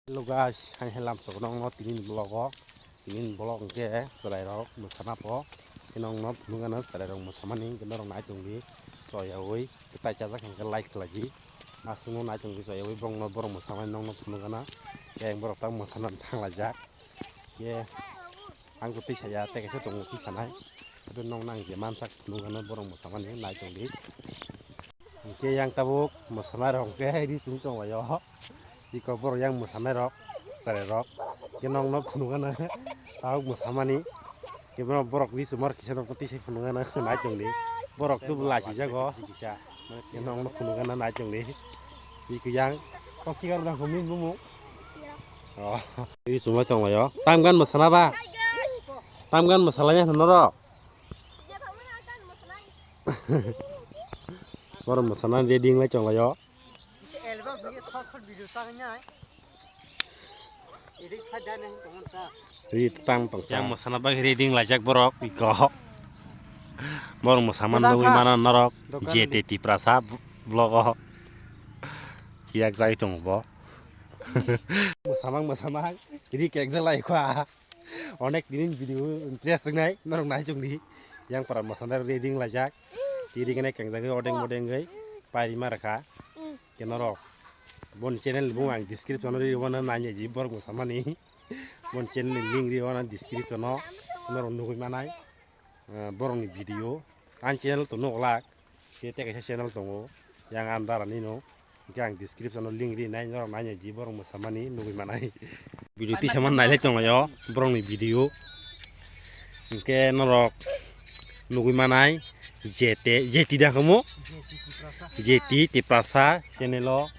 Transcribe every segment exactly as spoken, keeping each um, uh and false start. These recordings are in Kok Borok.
Hello guys, hai hai lamsok nongno tinin vlog o, tinin vlog hwnkhe chwrairok mwsana po, tei nongno phunukgano chwrairok mwsamani hwnkhe norok nai tongdi, choyaui tei chajak hwnkhe like khlai di, aswkno nai tongdi choyaui borokno borok mwsamani nongno phunukgana, tei borok tamo mwsana thanglaijak. Ye, ang khe twi saya, tei kaisa tongo twi sanai. Abo nokno ang je mansak phunukgano borok mwsamani nai tongdi. Hwnkhe yang tabuk mwsanairok hwnkhe ri chum tonglaio. Iko borok yang mwsanairok, chwrairok. Hwnkhe nokno phunukgano tabuk mwsamani. Hwnkhe borok ri chumar kisa nokno twi sai phunukgano nai tongdi. Borok tubu lachijago kisa. Hwnkhe nokno phunukgano nai tongdi. Iko yang. Kok kigar dang humi bumu. Oh, ini semua tong yo. Tam gan masala ba? Tam gan masalanya norok. Borok masana ready lai tong yo. Ri tang tong. Yang masana bag ready laijak borok iko. Borok masama nugui mana norok. J T Tiprasa vlog o. Yak jai tong bo. Mwsamang mwsamang ri kek jalai kha. Onek tinin video interest wngnai norok nai chungdi. Yang para mwsana ready laijak. Tiri gane kengjagwi odeng modengwi pairima rakha. Ke norok boni channel bung ang description o ri wana nanya ji borok mwsamani. Boni channel ni link ri wana description o norok nugui manai. Ah, borokni video ang channel to nuklak, khe tei kaisa channel tongo yang andar ani no, hwnkhe ang description o link rinai norok nainai di borok mwsamani nugui manai. Video tisa man nailai tonglaio borokni video, hwnkhe norok nugui manai J T, J T da khamu? J T Tiprasa channel o,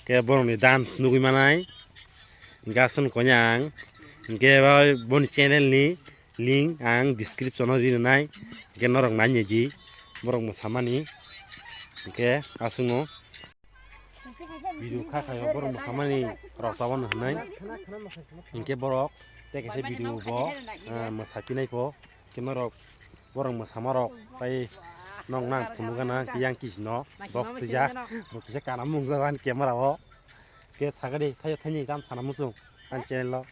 khe borokni dance nugui manai, hwnkhe aswk konya ang, hwnkhe boni channel ni link ang description o rinai, hwnkhe norok nainai di borok mwsamani, hwnkhe aswkno video kha khayo borok mwsamani rok chabano hwnwi, hwnkhe borok tei kaisa video bo, ah, mwsapinai pho, hwnkhe norok borok mwsamarok tei nok nang phunukgana hwnkhe yang kisino box twijak, bo kisa kana mungjago ani camera o, hwnkhe sagadi thaio thaini tam sana muchung ani channel o.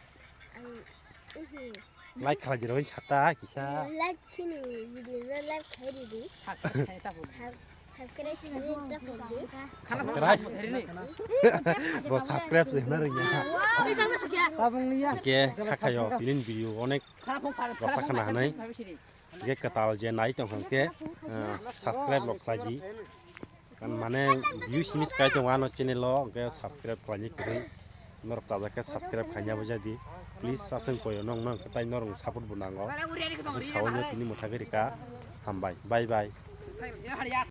Like khlai di rw sata kisa. Like chini video no like khlai di di. Sub-, subscribe khlai di ta phone di. Subscribe. Bo subscribe se hwnna rwngya. Tabung liya. Hwnkhe kha khayo tinin video onek rwksa khna hwnwi. Hwnkhe kwtal je nai tong hwnkhe, ah, subscribe rok khlai di. Kan mane views miss kai tongo ano channel o, hwnkhe subscribe khlaini kwrwi. Norok chajak khe subscribe khaina bo jadi. Please, aswk koyo nong nang khe tai norok support bo nango. Aswk sawi no tini mwthagwi rika. Hambai. Bye bye.